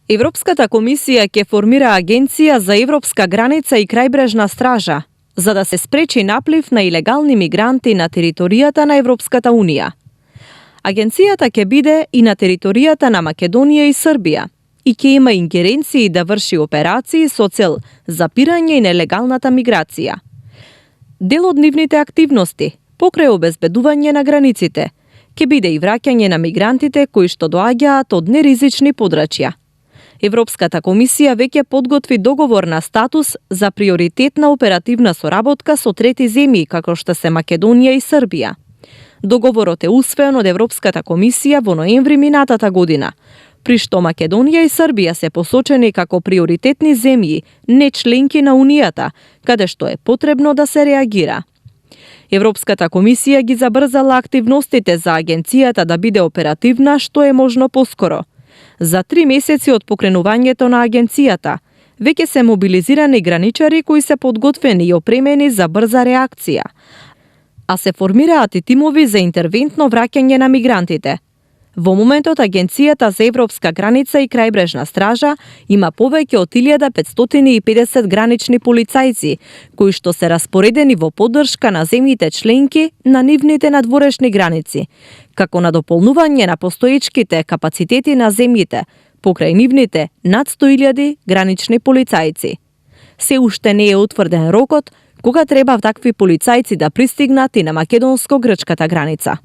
Европската комисија ќе формира агенција за европска граница и крајбрежна стража, за да се спречи наплив на илегални мигранти на територијата на Европската унија. Агенцијата ќе биде и на територијата на Македонија и Србија и ќе има ингеренции да врши операции со цел запирање и нелегалната миграција. Дел од нивните активности, покрај обезбедување на границите, ќе биде и враќање на мигрантите кои што доаѓаат од неризични подрачја. Европската комисија веќе подготви договор на статус за приоритетна оперативна соработка со трети земји како што се Македонија и Србија. Договорот е усвоен од Европската комисија во ноември минатата година, при што Македонија и Србија се посочени како приоритетни земји, не членки на Унијата, каде што е потребно да се реагира. Европската комисија ги забрзала активностите за агенцијата да биде оперативна што е можно поскоро. За 3 месеци од покренувањето на агенцијата, веќе се мобилизирани граничари кои се подготвени и опремени за брза реакција, а се формираат и тимови за интервентно враќање на мигрантите. Во моментот Агенцијата за европска граница и крајбрежна стража има повеќе од 1550 гранични полицајци, кои што се распоредени во поддршка на земјите членки на нивните надворешни граници, како на дополнување на постоечките капацитети на земјите, покрај нивните над 100.000 гранични полицајци. Се уште не е утврден рокот кога треба такви полицајци да пристигнат и на македонско-грчката граница.